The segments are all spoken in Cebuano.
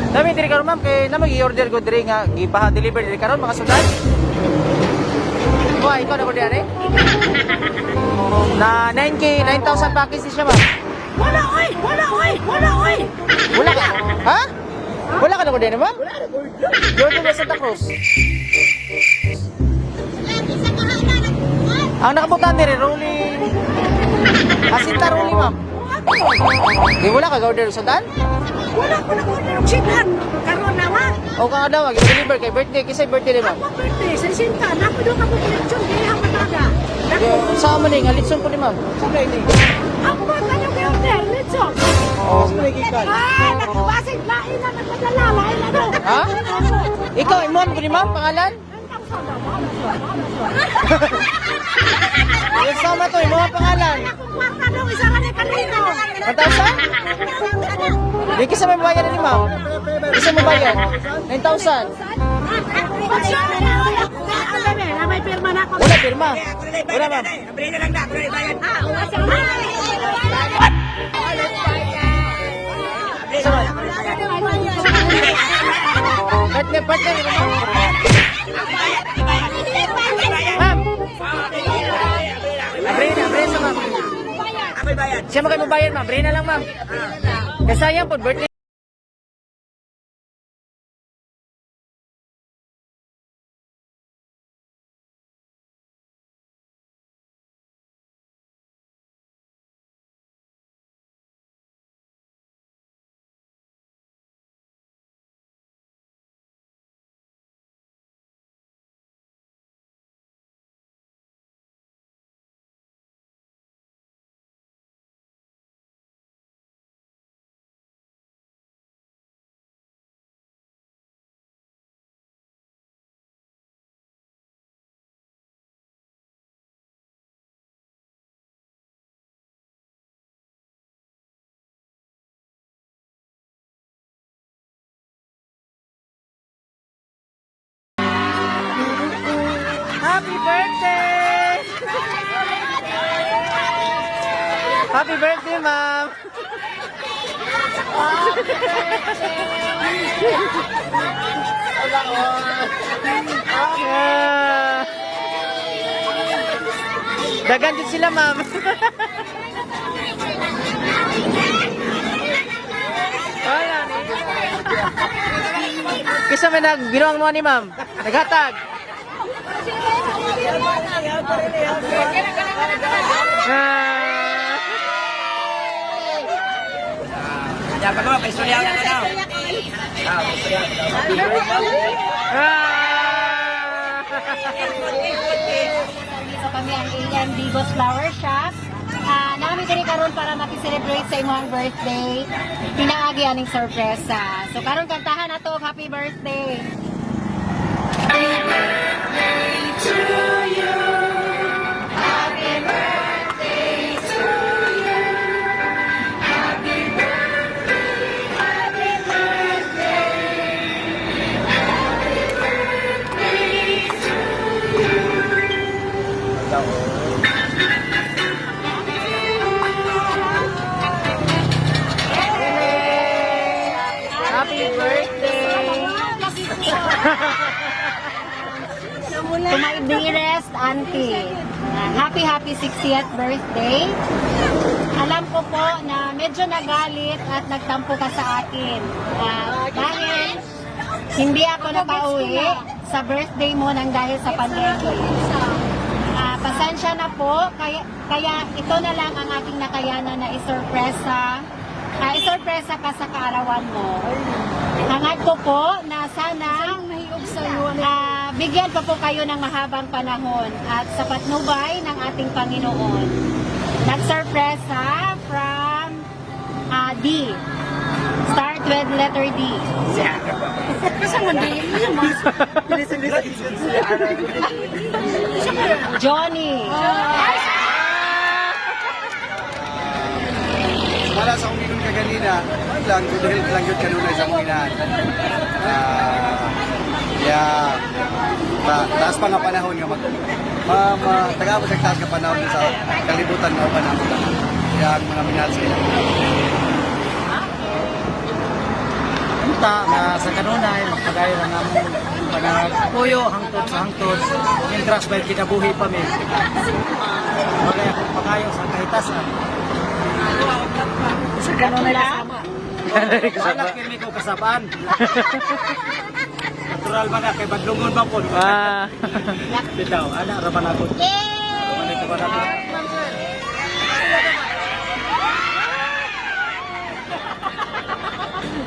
Dami diri karon, ma'am, kay na mag-order ko diri nga gipaha deliver diri karon mga sudan. Wa ikaw na ko diri. Na 9K, 9,000 package ni siya, ma'am. Wala oy! Wala oy! Wala oy! Wala ka? Ha? Wala ka na ko diri, ma'am? Wala na ko. Jordan ba Santa Cruz? Ang nakabutan diri rolling. Asinta rolling, ma'am. Di wala ka order sa dan? Wala ko na order og sidan. Karon na ma. O kang adlaw deliver kay birthday kisay birthday ni ma'am. Ako birthday sa sinta na ko do ka po lechon di ako taga. Yo, sa man ni nga litson po ni ma'am. Ako ba tayo kay order lechon? Oh. Ah, nakabasig lain na nagpadala, lain na do. Ha? Ikaw imo ko ni ma'am pangalan? Yung sama to, imo ang pangalan. Akong kwarta daw isa ra ni kalino. 1,000? Di kisa may bayan ni ma'am. Kisa mo bayan? 9,000. May pirma na ako. Wala pirma. Wala, ma'am. Sa man? Partner, partner. Ma'am. Ma'am. Abre na, abre sa ma'am. Siya mo kayo mabayad, ma'am. Abre na lang, ma'am. Kasayang po, birthday. Happy birthday! Happy birthday, ma'am! Yeah. Dagan din sila, ma'am. Wala ni. Kisa may nagbinuang mo ni ma'am. Naghatag. Ah. Ah. Dito kami ang Ian Bigos Flower Shop. Ah, namin diri karon para maki-celebrate sa imong birthday. Pinaagi aning sorpresa. So karon kantahan nato og happy birthday. Happy birthday! To my dearest auntie, happy happy 60th birthday. Alam ko po na medyo nagalit at nagtampo ka sa akin. Dahil hindi ako nakauwi sa birthday mo nang dahil sa pandemic. Pasensya na po, kaya ito na lang ang aking nakayanan na isurpresa ka sa kaarawan mo. Hangad ko po na sana bigyan pa po kayo ng mahabang panahon at sa patnubay ng ating Panginoon. Nagsurpresa from D. Start with letter D. Johnny. Wala sa akong ingon kaganina, lang good health lang yun kanunay sa akong inahan. Yeah, taas pa nga panahon nga mag ma, ma taga sa taas nga panahon sa kalibutan nga uban ako. Kaya ang mga minahal sa ila. Unta nga sa kanunay magpadayon ang among panagpuyo hangtod sa hangtod mientras may kinabuhi pa mi. Wala akong pangayo sa kahitasan. Sa kanunay kasama. Wala kini ko kasabaan. Natural ba na kay badlungon ba po? Ah. Bitaw, ana ra man ako. Yay! Ito ba natin?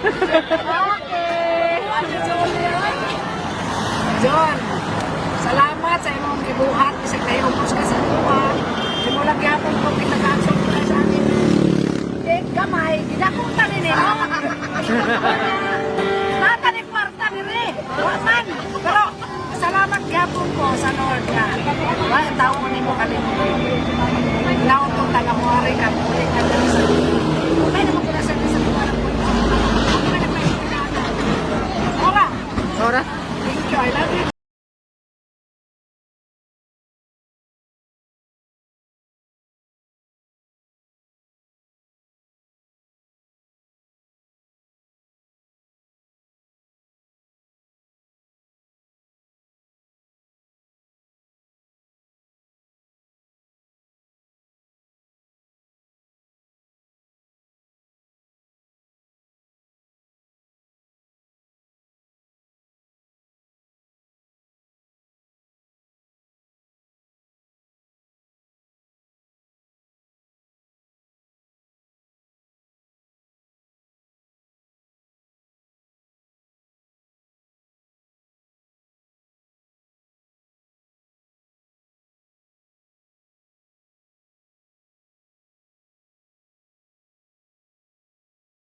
Okay. John, salamat sa imong gibuhat bisag nahiubos ka sa kuha. Imo lang gyapon kung kita kaasok ka sa amin. Eh, gamay, ginakuta ni nila. Nata ni kwarta ni re. Wa man. Pero salamat gyapon ko sa Lord nga. Wa tawo ko nimo kalimutan. Nautong taga mo ka, ulit ka diri sa.